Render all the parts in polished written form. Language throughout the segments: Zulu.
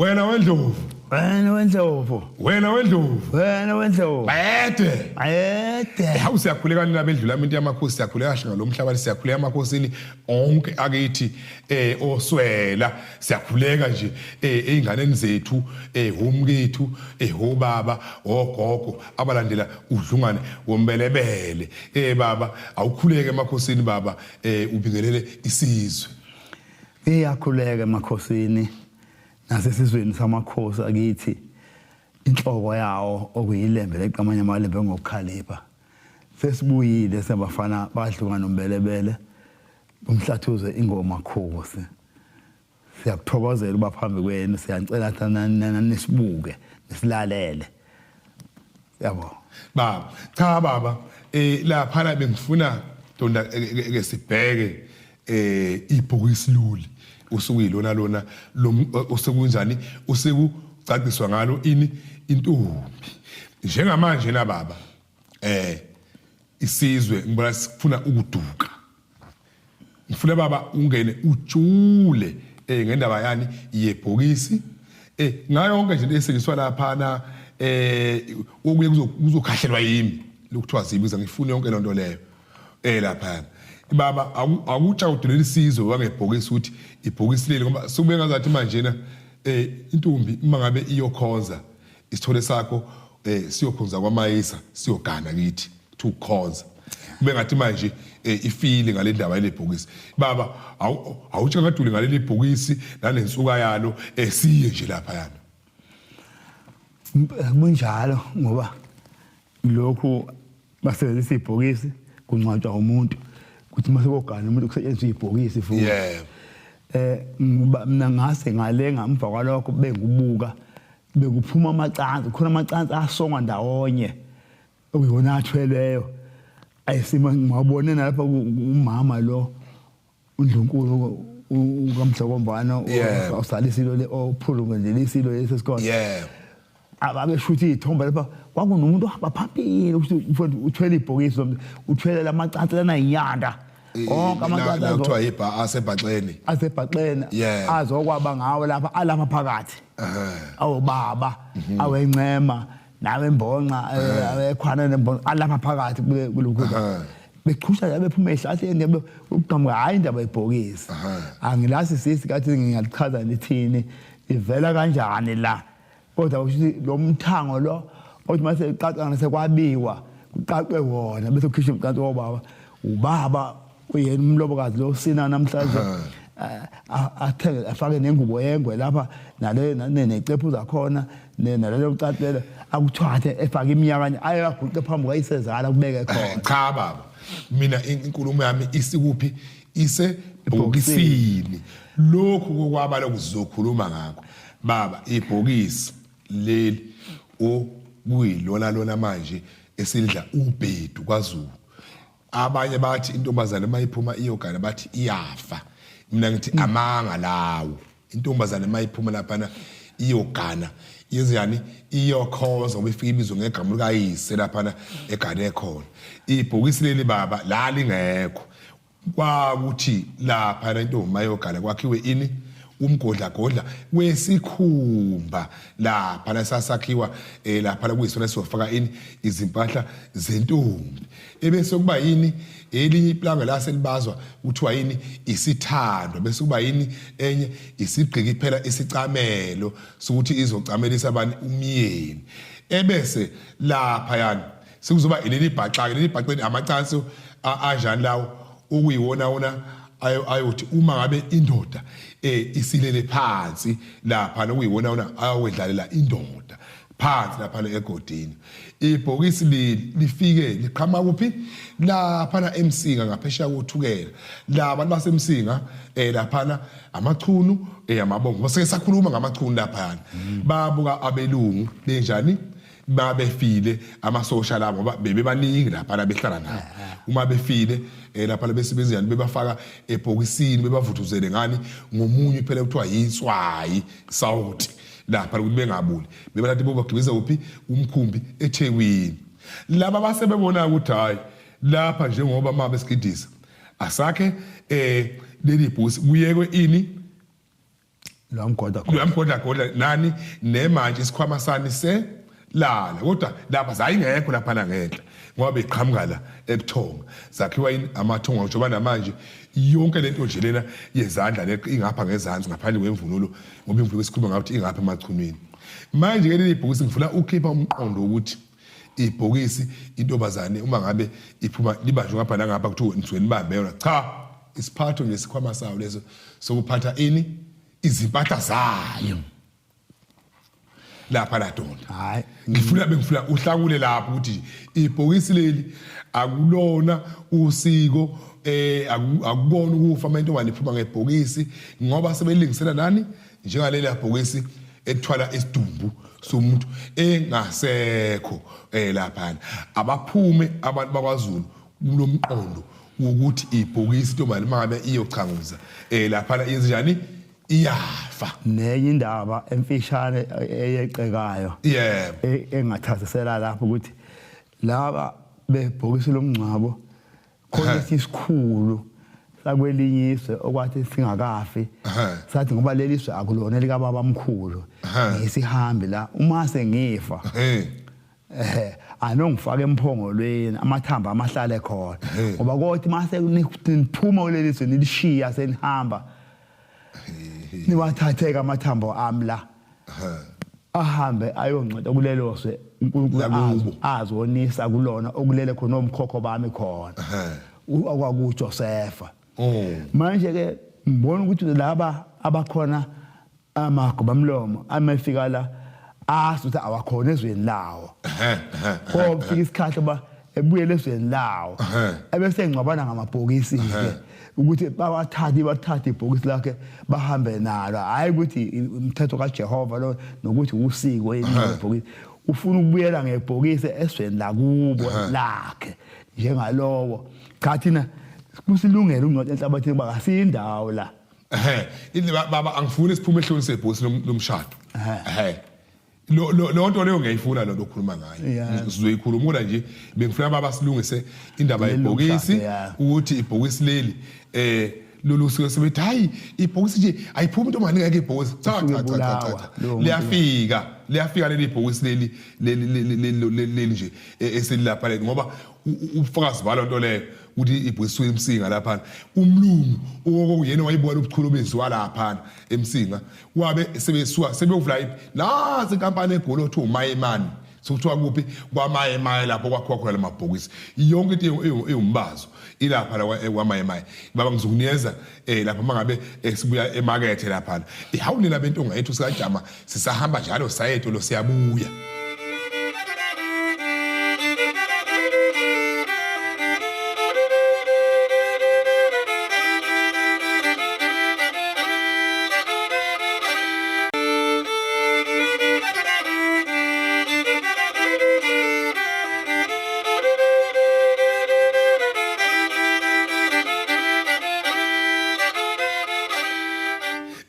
Wena wendlovu. Wena wendlovu. Wena wendlovu. Wena wendlovu. Bayede. Bayede. Hawu siyakhuleka nina bendlula into yamakhosi, siyakhuleka kahle ngalomhlaba, siyakhuleka emakhosini onke akithi oswela, siyakhuleka nje einganeni zethu, homkethu, hobaba, ogogo abalandela udlungane wombelebele. Baba awukhuleke emakhosini baba, ubingelele isizwe. Iyakhuleka emakhosini nasesizweni samakhosi akithi, inhloko yawo okuyilembe leqamanye amalembe ngokukhalipha. Sesibuyile sebafana badluka nombelebele umhlathuze ingoma khosi. Siyakuthokozela uba phambi kwenu, siyanicela nisibuke nisilalele. Yabo. Baba, cha baba, laphana bengifuna donda ke sibheke ibhokisi luli usukuyilona lona osekunjani usekucaciswa ngalo ini intombi njengamanje na baba. Isizwe ngibona sifuna ukuduka, ngifuna baba ungene ujule ngendaba yani yebhokisi, ngayo yonke nje esetshenziswa laphana, okuye kuzokhahlelwa yimi lokuthiwa zibiza, ngifuna yonke lonto leyo lapha baba. Akutsha udulela isizwe wangebhokisi ukuthi ibhokisi leli, ngoba sukube ngazathi manje na intombi uma ngabe iyokhonza isithole sakho, siyokhonza kwaMayisa, siyogana kithi ukukhonza, kube ngathi manje ifile ngale ndaba yale bhokisi. Baba awutsha ngaduli ngaleli bhokisi nalensuka yalo, siye nje lapha yana. Kunjalo, ngoba lokhu basebenzisa ibhokisi kungcwatshwa umuntu, kuthi mase kogana umuntu kusetshenziswa ibhokisi futhi. Ngoba mina ngase ngale ngamva kwalokho bengubuka bekuphuma amacansi, khona amacansi asongwa ndawonye okuyiwona athweleyo ayisima. Ngibone nalapha umama lo uNdlunkulu ukaMhlokombana osalisilo le ophulume nje lisilo lesi sikole. Ababeshutha iy'thombe lapha, kwakunomuntu ohamba phambili ukuthi uthwele ibhokisi, uthwele lamacansi lana yinyanda onke amacansi kuthiwa yibha asebhaxeni. Asebhaxeni azokwaba ngawo lapha alapha phakathi, awobaba awencema nawe embonqa awekhwana nembonqa alapha phakathi kulokhu bechusha nje bephuma ehlahleni ukuqhamuka. Hayi, indaba yebhokisi angilazi sisi kathi ngingalichaza lithini, ivela kanjani la, kodwa kusho ukuthi lo mthango lo othi mase iqaqana sekwabiwa kuqaqwe wona bese kukhishwa umqanso wobaba, ubaba uyena umlobokazi lo sina namhlanje athenge afake nengubo yengwe lapha nale necephu zakhona nalelo cacelo akuthwathe efake iminyaka aye aguqe phambi kwayisezala kubeke khona. Cha baba, mina inkulumo yami isikuphi? Ise bhokisini. Lokhu kokwaba lokuzokhuluma ngakho baba, ibhokisi leli okuyilona lona manje esilidla ubhedu kwaZulu. Abanye bathi intombazane mayiphuma iyogana bathi iyafa, mina ngithi amanga lawo. Intombazane mayiphuma laphana iyogana yenzani? Iyokhonza, ngoba ifike ibizwe ngegama likayise laphana egane khona. Ibhokisi leli baba la lingekho, kwakuthi lapha intombi mayogana kwakhiwe ini? Umgodlagodla wesikhumba lapha lasasakhiwa lapha kuyisona sizofaka ini? Izimpahla zentombi. Ebese kuba yini elinye iplanga la selibazwa kuthiwa yini? Isithando. Bese kuba yini enye? Isigqiki phela, isicamelo sokuthi izocamelisa abani? Umyeni. Ebese lapha yani sekuzoba leli bhaxa-ke, leli bhaxeni amacansi anjani lawo okuyiwona wona ayothi uma ngabe indoda isilele phansi lapha nokuyiwona wona ayokwedlalela indoda phansi lapha egodini. Ibhokisi leli lifike liqhama kuphi? Laphana eMsinga ngaphesheya koThukela. La bantu baseMsinga laphana amachunu, amabongo, sike sakhuluma ngamachunu laphana. Babuka abelungu benjani babefile amasosha labo, ngoba bebebaningi laphana behlala nabo. Uma befile laphana besebenzani? Bebafaka ebhokisini, bebavuthuzele ngani? Ngomunye phela kuthiwa yinswayi, sawoti lapha, ukuthi bengabuli. Bebathi bobagibeza kuphi? Umkhumbi eThekwini. Laba basebebona ukuthi hayi, lapha njengoba uma besigidisa asakhe leli bhosi kuyekwe ini. Lwamgoda lwamgoda goda nani nemanje isikhwama sani se lala kodwa lapha zayingekho lapha ngenhla ngoba beqhamuka la ebuthonga zakhiwa amathonga njengoba namanje yonke lento nje lena yezandla le ingapha ngezansi ngaphandle kwemvunulo ngoba imvunulo esikhuluma ngayo ukuthi ingapha emachunwini. Manje ke leli bhokisi ngifuna ukhipha umqondo ukuthi ibhokisi intombazane uma ngabe iphuma libanjwe ngapha nangapha kuthiwa nisuke nibambe yona. Cha, isiphatho nje sikhwama sawo leso sokuphatha ini izimpahla zayo lapha ladonda. Hayi, ngifuna bengifuna uhlakule lapho ukuthi ibhokisi leli akulona usiko, akubona ukufa uma intombazane iphuma ngebhokisi ngoba sebelingisela nani njengaleli bhokisi ethwala isidumbu somuntu engasekho laphana. Abaphume abantu bakwaZulu kulomqondo wokuthi ibhokisi intombazane mangabe iyochanguza laphana yenze njani, iyafa. Nenye indaba emfishane eyeqekayo engathasisela lapho ukuthi laba bebhokisi lomngcwabo khona isikhulu sakwelinye izwe okwathi singakafi sathi ngoba leli izwe akulona elikababa mkhulu ngisihambi la uma sengifa anongifaka emphongolweni amathambo amahlale khona ngoba kodwa mase niphuma kuleli zwe nilishiya senihamba niwathatheka amathambo ami la ahambe ayongcwetha kulelo zwe uNkulunkulu azonisa kulona okulele khona omkhokho bami khona okwakuJosefa. Manje ke ngibona ukuthi laba abakhona amagoba mlomo amefika la azi ukuthi awakhona ezweni lawo. Kofika isikhathi uba ebuyele ezweni lawo ebese engcwabana ngamabhokisi ke ukuthi bawathathe bathathe ibhokisi lakhe bahambe nalo. Hayi ukuthi umthetho kaJehova lo nokuthi usiko ibhokisi, ufuna ukubuyela ngebhokisi ezweni lakubo lakhe njengalowo. Cha, thina kusilungele ungcwatha enhlabathini kuba kasindawo la. Baba angifuni siphume ehloni sebhokisi lomshado. Lo lo nto leyo ngiyayifuna lo okhuluma ngayo. Sizoyikhulumula nje, bengifuna baba silungise indaba yebhokisi ukuthi ibhokisi leli lolu suke sebethi hayi ibhokisi nje ayiphumi intombazane ngeke ibhokisi. Cha cha cha cha, liyafika liyafika leli bhokisi leli leli nje eselilapha leli, ngoba ubufakazi balo nto leyo ukuthi ibhokisi emsinga lapha umlungu okuyena wayibona ubuchule obenziwa lapha emsinga wabe sebesuka sebeyovula nasi inkampani eGoli othiwa uMayemani, sokuthiwa kuphi kwaMayemaye lapho kwakhiwa khona lamabhokisi. Yonke into ewumbazo ilapha la kwaMayemaye. Baba ngizokunikeza lapha mangabe sibuya emakethe lapha. Hawu nina bentonga yethu sikajama sisahamba njalo sayethu lo siyabuya.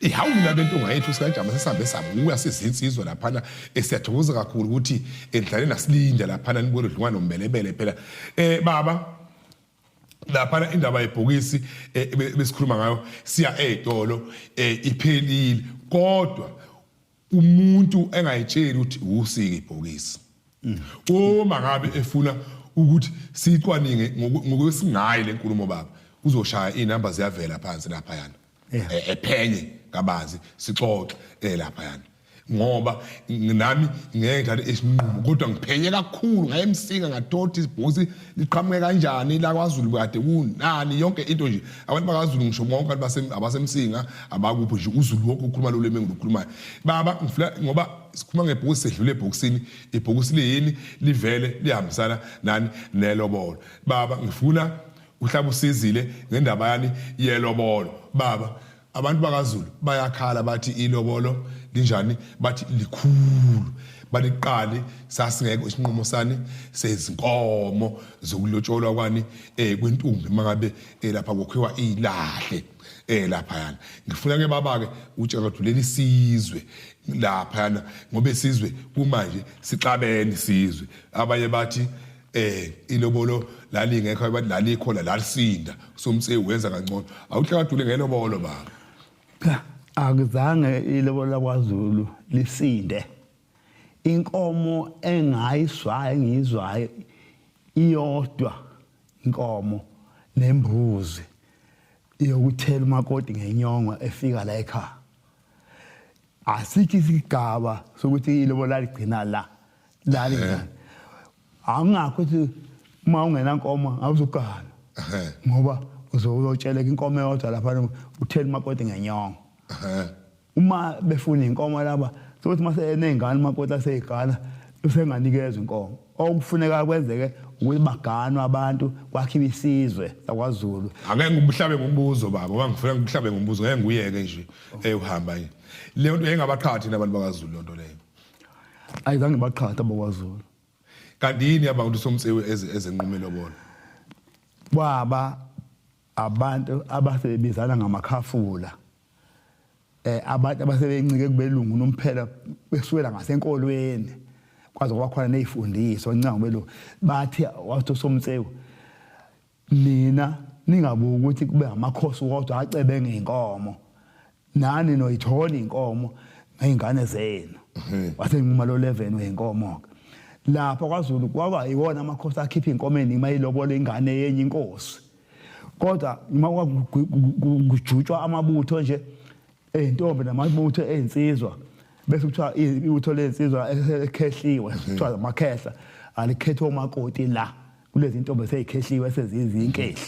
Ihawula bentonga yethu sikajama sesihambe sabuya sizinsizwa laphana. Siyathokoza kakhulu ukuthi endlaleni nasilinda laphana nibone dlungwa nombelebele phela. Baba laphana indaba yebhokisi besikhuluma ngayo siya ezitolo iphelile, kodwa umuntu engayitsheli ukuthi usike ibhokisi. Uma ngabe efuna ukuthi sicwaninge ngokwesingayi lenkulumo baba, uzoshaya inamba ziyavela phansi lapha yana. Ephenye kabanzi sixoxe lapha yana, ngoba nami ngeke ngithathe isinqumo kodwa ngiphenye kakhulu ngayemsinga ngathothi ibhokisi liqhamuke kanjani la kwaZulu kade kunani yonke into nje. Abantu bakaZulu ngisho bonke abantu abasemsinga abakuphi nje uZulu wonke ukhuluma lo limi engilukhulumayo. Baba ngifuna ngoba sikhuluma ngebhokisi sedlule ebhokisini, ibhokisi liyini livele lihambisana nani nelobolo. Baba ngifuna uhlaba usizile ngendaba yani yelobolo. Baba abantu bakaZulu bayakhala bathi ilobolo linjani, bathi likhulu, baliqali sasingeke isinqumo sani sezinkomo zokulotsholwa kwani kwentombi mangabe lapha kokhiwa ilahle lapha yana. Ngifuna ke baba ke utshela ukuthi leli sizwe lapha yana, ngoba isizwe kumanje sixabene isizwe. Abanye bathi ilobolo lalingekho, bathi lalikhona lalisinda, somtsewu wenza kangcono. Awuhlakadule ngelobolo baba. Cha, Akuzange ilobola kwaZulu lisinde. Inkomo engayizwayo engiyizwayo iyodwa inkomo nembuzi yokuthela umakoti ngenyongo efika la ekhaya. Asikho isigaba sokuthi ilobola ligcina la la lingana. Awungakho ukuthi uma ungenankomo awuzugana. Ngoba uzotsheleka inkomo eyodwa lapha uthela umakoti ngenyongo. Uma befuna inkomo laba sokuthi mase enezingane umakoti aseyigana usenganikezwa inkomo. Okufuneka kwenzeke ukuthi baganwe abantu kwakhiwe isizwe sakwaZulu. Ake ngikuhlabe ngombuzo baba, ngoba ngifuna ngikuhlabe ngombuzo ngeke ngiyeke nje ehamba nje. Leyo nto yayingabaqhathi nabantu bakaZulu lonto leyo. Ayizange baqhatha abakwaZulu. Kanti yini yaba ukuthi uSomtsewu ezenqume lobola? Kwaba abantu abasebizana ngamakhafula. Abantu abasebencike kubelungu nomphela besukela ngasenkolweni. Kwaze kwaba khona nezifundiso ncango belungu. Bathi wathi uSomtsewu nina ningabuki ukuthi kube amakhosi wodwa acebe ngeinkomo. Nani noyithola inkomo ngeyingane zenu. Wasenquma lo 11 weinkomo ke. Lapha kwaZulu kwaba iwona amakhosi akhipha inkomo eningi mayilobola ingane yenye inkosi. Kodwa uma kujutshwa amabutho nje ezintombi namabutho ezinsizwa bese kuthiwa ibutho lezinsizwa ekhehliwe kuthiwa amakhehla alikhethwe umakoti la kulezi ntombi eseyikhehliwe seziyinkehli.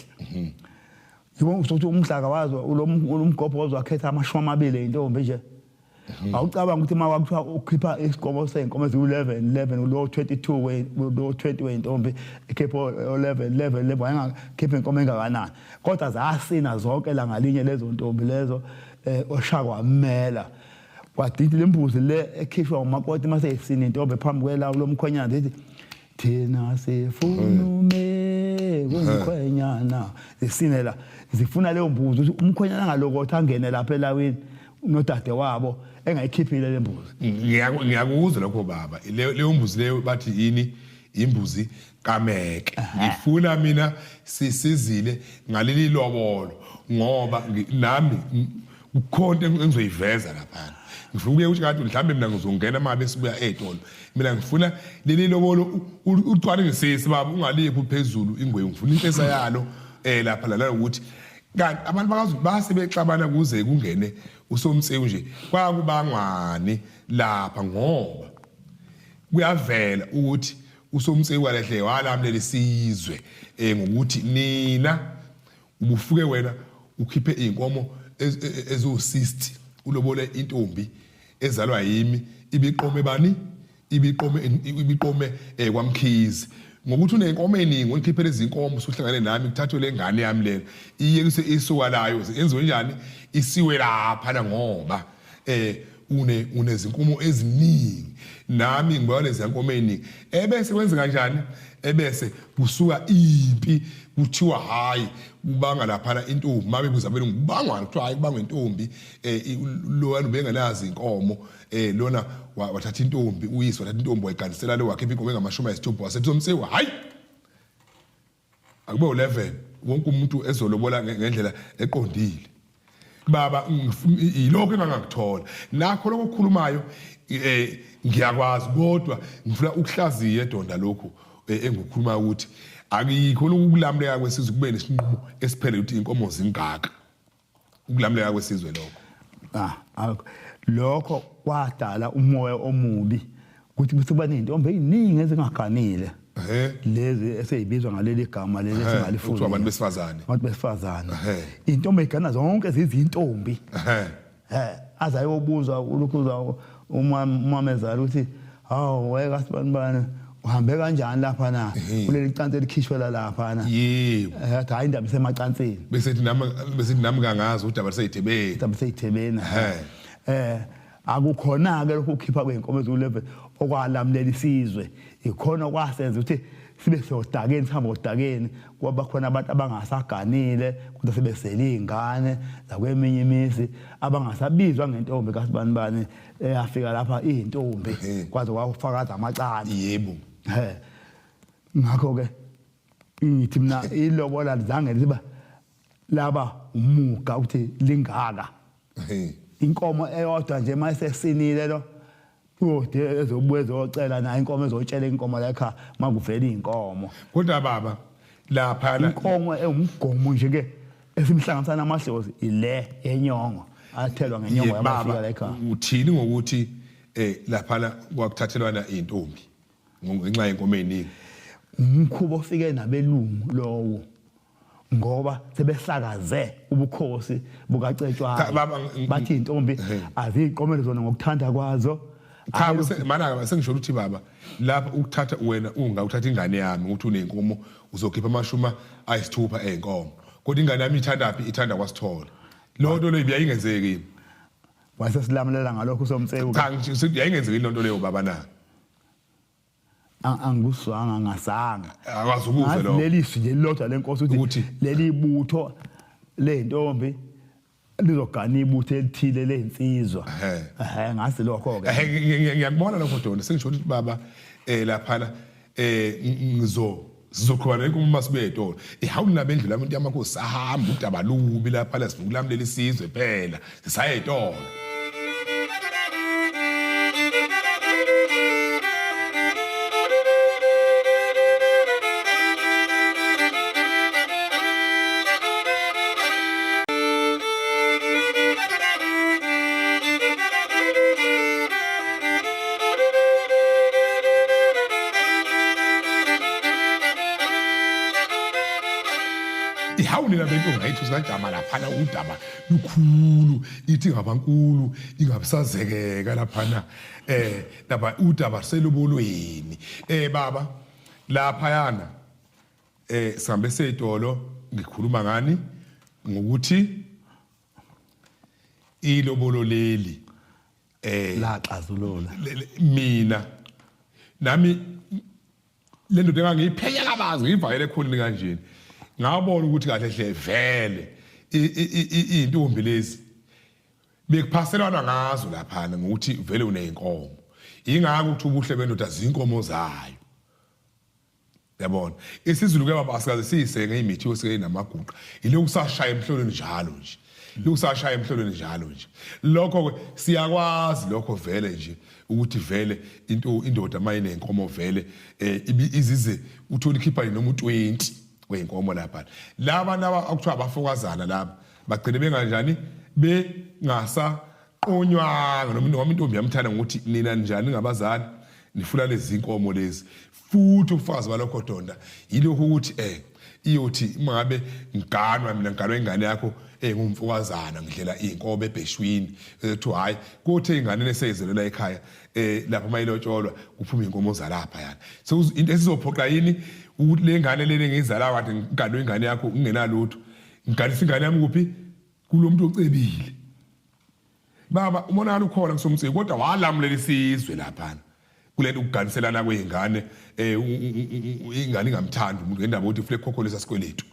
Yibona ukuthi umhlaka wazo ulomgobho wazo wakhetha 20 intombi nje. Awucabanga ukuthi uma kwakuthiwa ukhipha isigomo seyinkomo eziwu-11 11 lo 22 we lo 20 weyintombi ekhipha 11 11 11 wayengakhipha inkomo engakanani. Kodwa zasina zonke la ngalinye lezo ntombi lezo oshaka wamela. Kwadidi lembuzi le ekhishwa umakoti mase isina intombi phambi kwelawu lomkhwenyana ithi thina sifuna ume kumkhwenyana. Zisine la zifuna leyo mbuzi ukuthi umkhwenyana angalokotha angene lapha elawini nodade wabo engayikhiphile le mbuzi. Ngiyakuzwa lokho baba. Leyo mbuzi leyo bathi yini? Imbuzi kaMeke. Ngifuna mina sisizile ngaleli lobolo ngoba nami kukhona engizoyiveza lapha. Ngifuna ukuye ukuthi kanti mhlambe mina ngizongena uma besibuya ezitolo. Mina ngifuna leli lobolo ucwaningisise baba ungaliphi phezulu ingwebu. Ngifuna impesa yalo lapha la ukuthi kanti abantu bakaZulu base bexabana kuze kungene uSomtsewu nje kwakubangwani lapha ngoba kuyavela ukuthi uSomtsewu kalehle walamlela isizwe ngokuthi nina ubufuke wena ukhiphe inkomo eziwu-60 ulobole intombi ezalwa yimi ibiqome bani ibiqome kwaMkhize ngokuthi unenkomo eningi unikhiphele izinkomo usuhlangane nami kuthathwe le ngane yami lena iyekise isuka layo yenziwe njani isiwe lapha ngoba unezinkomo eziningi nami ngiba lezi nkomo eziningi ebese kwenze kanjani ebese kusuka impi kuthiwa hayi kubanga lapha intombi mabe kuzabela ngubangwana kuthiwa hayi kubangwa intombi lo ubengenazi inkomo lona wathatha intombi uyise wathatha intombi wayiganisela lo wakhipha inkomo engama-60 wasethi Somtsewu hayi akube u11 wonke umuntu ezolobola ngendlela eqondile baba yilokho engangakuthola nakho lokho okukhulumayo ngiyakwazi kodwa ngifuna ukuhlaziya edonda lokhu engukhuluma ukuthi akikho ukulamuleka kwesizwe kube nesinqumo esiphelele ukuthi inkomo zingaka ukulamuleka kwesizwe lokho. Lokho kwadala umoya omubi ukuthi bese kuba nezintombi eziningi ezingaganile. Lezi eseyibizwa ngaleli gama leli esingalifuni. Kuthiwa abantu besifazane. Abantu besifazane. Intombi egana zonke zizintombi. Azayobuza ulukhuza umamezala ukuthi hawu weka sibanibani uhambe kanjani lapha na kuleli cansi elikhishwela lapha na. Yebo. Athi hayi indaba isemacansini. Bese nami kangazi udaba liseyithebeni. Udaba liseyithebeni. Akukhona ke lokhu ukhipha kweinkomo eziwu11 okwalamlela isizwe. Ikhona kwasenza ukuthi sibe sodakeni sihambe odakeni kwaba khona abantu abangasaganile kodwa sebesele izingane zakweminye imizi abangasabizwa ngentombi kaSibanibani eyafika lapha izintombi kwaze kwafakaza amacala. Yebo. Ngakho ke ngithi mina ilobola zange liba laba umuga ukuthi lingaka. Inkomo eyodwa nje mayisesinile lo uyode ezobuye ezocela nayo inkomo ezotshela inkomo la ekhaya makuvela inkomo. Kodwa baba lapha inkomo ewumgomo nje ke esimhlanganisa namadlozi ile yenyongo athelwa ngenyongo yamafika la ekhaya. Uthini ngokuthi laphana kwakuthathelwana intombi ngenxa yenkomo eziningi? Umkhuba ofike nabelungu lowo ngoba sebehlakaze ubukhosi bukaCetshwayo bathi intombi aziqomele zona ngokuthanda kwazo. Cha mana sengisho ukuthi baba lapha ukuthatha wena ungawuthatha ingane yami ukuthi unenkomo uzokhipha amashuma ayisithupha ezinkomo kodwa ingane yami ithanda phi? Ithanda kwaSithole. Lo nto leyo yayingenzeki yini? Wasesilamulela ngalokho uSomtsewu. Cha ngisho yayingenzeki lento leyo baba na. Angikuzwanga ngasanga. Akwazi ukuzwa lo. Leli zwi nje lilodwa lenkosi ukuthi leli butho lentombi lizogana ibutho elithile lezinsizwa. Ehhe ngazi lokho ke. Ehhe ngiyakubona lokho Dona sengisho ukuthi baba laphana ngizo sizoqhuba nenkomo uma sibuye etolo. Hawu nabendlu lami into yamakhosi sahamba udaba lubi lapha la sifuna ukulamlela isizwe phela sisaye etolo. Ihawu nina bentunga yethu sikajama laphana udaba lukhulu ithi ngabankulu ingabisazekeka laphana lapha udaba selobolweni baba laphayana sihambe seyitolo ngikhuluma ngani ngokuthi ilobolo leli laxazulula mina nami le ndoda engangiyiphenya kabazi ngiyivakele ekhonini kanjeni ngabona ukuthi kahle hle vele iy'ntombi lezi bekuphaselwana ngazo laphana ngokuthi vele uney'nkomo yingakho ukuthi ubuhle bendoda zinkomo zayo yabona isiZulu ke baba asikaze siyisenge imithi yosike inamaguqa yilokhu sashaya emhlolweni njalo nje lokhu sashaya emhlolweni njalo nje lokho ke siyakwazi lokho vele nje ukuthi vele into indoda mayinenkomo vele izize uthola ikhipha noma u20 weyinkomo lapha laba laba akuthiwa abafokazana laba bagcine benganjani bengasa qonywanga noma intombi yamthanda ngokuthi nina njani ngabazali nifuna lezi inkomo lezi futhi ubufakazi balokho Donda yilokhu ukuthi iyothi uma ngabe ngiganwa mina ngiganwa ingane yakho engumfokazana ngidlela inkomo ebheshwini ethu hayi kuthe ingane leseyizelela ekhaya lapho mayilotsholwa kuphuma inkomo zalapha yana so into esizophoqa yini ukuthi le ngane lele ngizala kade ngiganwe ingane yakho ngingenalutho ngiganisa ingane yami kuphi kulomuntu ocebile baba umonakalo ukhona kusomtsiki kodwa walamulela isizwe laphana kulento ukuganiselana kwezingane ingane ingamthandi umuntu ngendaba ukuthi ufule khokholisa sikweletu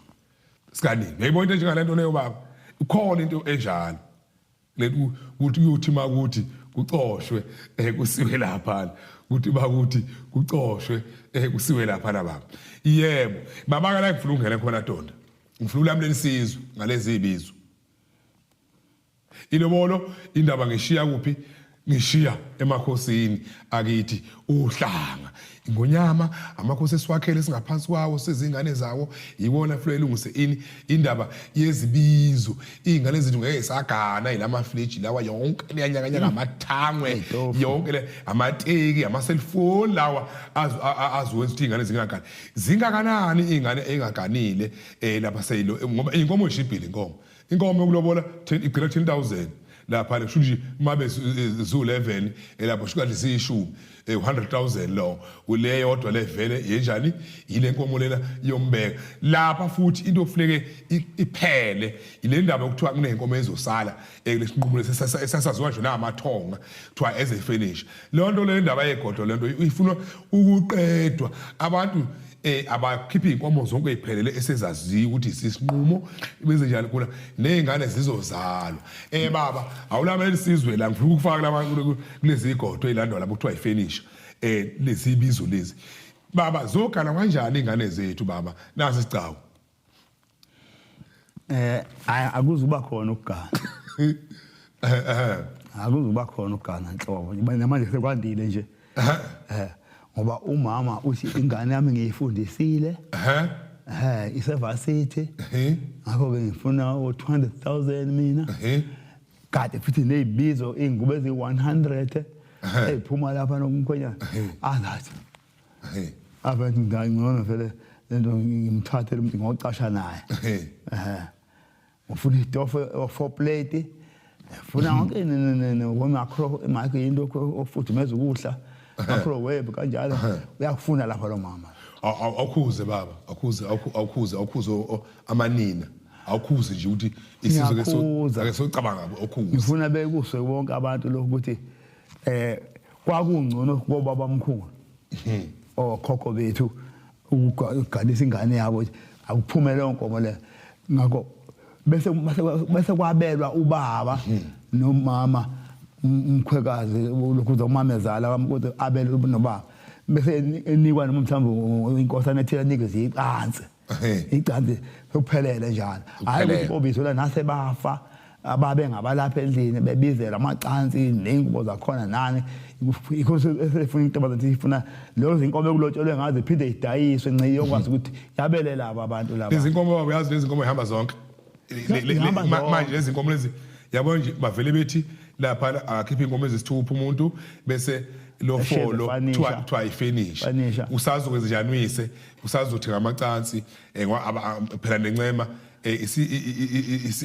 sikanini uyayibona into enjengalento leyo baba ikhona into enjalo lento ukuthi uyothi makuthi kucoshwe kusiwe lapha ukuthi bakuthi kucoshwe kusiwe lapha baba yebo baba ka la ngifuna ukungena khona Donda ngifuna ulamlela isizwe ngalezi ibizo ilobolo indaba ngishiya kuphi ngishiya emakhosini akithi uhlanga ingonyama amakhosi esiwakhele singaphansi kwawo sezingane zawo yiwona flo elungise ini indaba yezibizo izingane zethu ngeke sagana ilama fridge lawa yonke leyanyakanyaka amathangwe yonke le amateki ama cellphone lawa azwenza ukuthi izingane zingagani zingakanani izingane engaganile lapha seyilo ngoba inkomo ishibhile inkomo inkomo yokulobola igcina 10000 lapha kusho nje mabe zu 11 elapho shuka nje siyishumi 100000 lo ule yodwa le vele yenjani yile nkomo lena yombeka lapha futhi into okufuneke iphele ile ndaba yokuthiwa kunenkomo ezosala kulesinqumo esasaziwa nje namathonga kuthiwa eze finish leyo nto le ndaba yegodo lento ifuna ukuqedwa abantu abakhipha inkomo zonke iphelele esezaziyo ukuthi isinqumo benze njani kula nezingane zizozalwa baba awulamela isizwe la ngifuna ukufaka laba kulezi igodo ezilandwa lapho kuthiwa ifurniture lezi ibizo lezi baba zogana kanjani ingane zethu baba nasi isigcawu akuzuba khona ukugana. Akuzuba khona ukugana nhlobo. Namanje sekwandile nje. Eh ngoba umama uthi ingane yami ngiyifundisile. Eh isevasithi. Ngakho ke ngifuna u-200,000 mina. Kade futhi nezibizo ingubo ezi-100 eziphuma lapha nokumkhwenyana. Angathi. Abantu ngangcono vele lento ngimthathe lo muntu ngocasha naye. Eh. Ufuna itofo o-four plate. Ufuna yonke ne-macro micro into ofudumeza ukudla. Microwave kanjalo uyakufuna lapha lo mama. Awukhuze baba, awukhuze awukhuze awukhuze amanina. Awukhuze nje ukuthi isizwe ke so ake socabanga awukhuze. Ngifuna bekuswe bonke abantu lokhu ukuthi kwakungcono kobaba mkhulu. Okhokho bethu ukuganisa ingane yabo akuphume leyo nkomo le. Ngakho bese kwabelwa ubaba nomama umkhwekazi lokhuza umamezala ukuthi abelwe nobaba bese enikwa noma mhlawumbe inkosana ethile anikeze icansi icansi sekuphelele njalo. Hayi ukuthi bobizela nase bafa ababe ngabalapha endlini bebizela amacansi ney'ngubo zakhona nani. Ikho esefuna intombazane ifuna lezo zinkomo ekulotshelwe ngazo iphinde idayiswe nce iyokwazi ukuthi yabele laba abantu laba. Lezi nkomo baba uyazi lezi nkomo ihamba zonke. Manje lezi nkomo lezi yabo nje bavele bethi lapha akakhiphe inkomo ezisithupha umuntu bese lo folo kuthiwa ifenisha. Usazokwenza njani uyise usazothi ngamacansi phela nencema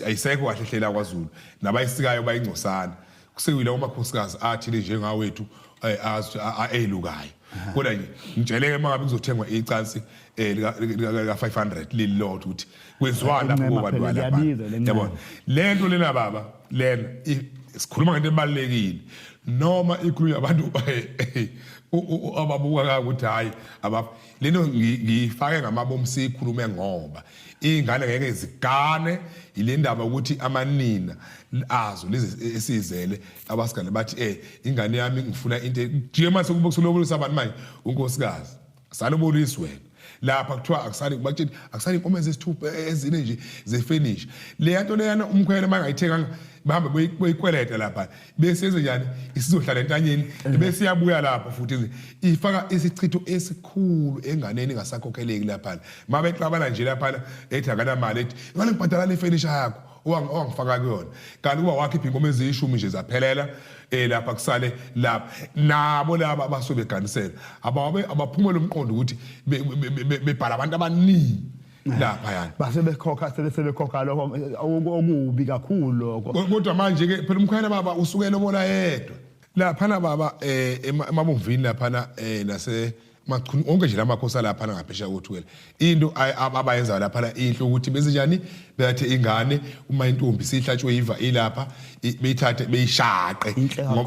ayisekho kahle hlela kwaZulu nabayisikayo bayingcosana kusewile umakhosikazi athile njengawethu elukayo. Kodwa nje ngitsheleke uma ngabe kuzothengwa icansi lika 500 lilodwa ukuthi kwenziwani lapho kubantu lapha. Yabona lento lena baba lena sikhuluma ngento ebalekile noma ikhulunywa abantu ababuka ukuthi hayi lento ngiyifake ngamabomu siyikhulume ngoba ingane ngeke zigane ile ndaba ukuthi amanina azo lezi esizele abasigane bathi ingane yami ngifuna into nje mase kube kusulobolisa abantu manje unkosikazi salobolisa wena lapha kuthiwa akusali batshela akusali inkomo ezisithupha ezine nje zefurniture le nto leyana umkhwele mangayithenganga bahambe boyikweleta lapha bese yenze njani isizohlala entanyeni bese iyabuya lapha futhi ifaka isichitho esikhulu enganeni engasakhokheleki lapha mabexabana nje lapha ethi akanamali ethi ngale ngibhadala le furniture yakho owangifaka kuyona kanti kuba wakhipha inkomo eziyishumi nje zaphelela lapha kusale lapha nabo laba abasuke beganisela ababe abaphumela umqondo ukuthi bebhala abantu abaningi lapha yani base bekhokha sebekhokha lokho okubi kakhulu lokho. Kodwa manje ke phela umkhwena baba usuke lobola yedwa laphana baba emabomvini laphana nase Machunu onke nje lamakhosi alaphana ngaphesheya koThukela into abayenzayo laphana inhle ukuthi benze njani bethathe ingane uma intombi sihlatshwe iva ilapha beyithathe beyishaqe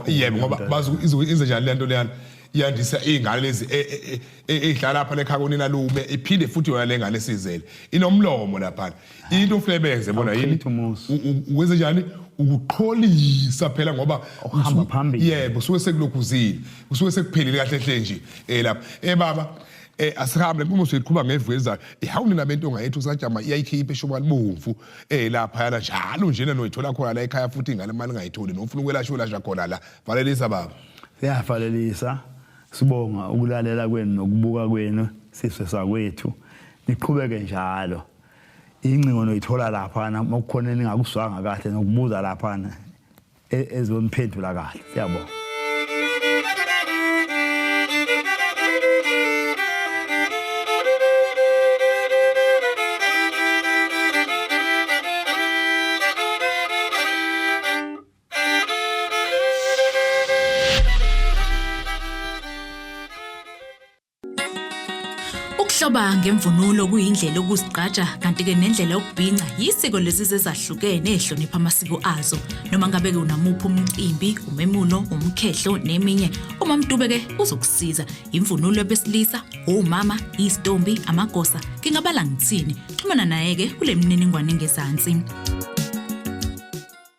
yebo ngoba bazi ize njani lento leyana iyandisa iy'ngane lezi ey'hlala lapha lekhaya konina lume iphinde futhi yona le ngane esizele inomlomo laphana into ofuneka benze bona yini wenze njani ukuqholisa phela ngoba uhamba phambili yebo suke sekulokhuzile kusuke sekuphelile kahle hle nje lapha baba asihambe lenkulumo siyiqhuba ngevu ezayo ihawuni nabentonga yethu sajama iyayikhipha eshoba libomvu lapha yana njalo njena noyithola khona la ekhaya futhi ingane imali ngayitholi nofuna ukwelashwa ulashwa khona la valelisa baba. Siyavalelisa sibonga ukulalela kwenu nokubuka kwenu sizwe sakwethu niqhubeke njalo. Ingcingo noyithola lapha makukhona eningakuswanga kahle nokubuza lapha ezoniphendula kahle. Siyabonga. Ukuhloba ngemvunulo kuyindlela yokuzigqaja kanti-ke nendlela yokubhinca yisiko lezizwe ezahlukene ezihlonipha amasiko azo. Noma ngabe-ke unamuphi umcimbi, umemulo, umkhehlo neminye, uMamDube-ke uzokusiza. Imvunulo yabesilisa, omama, izitombi, amagosa, ngingabala ngithini. Xhumana naye-ke kule mininingwane engezansi.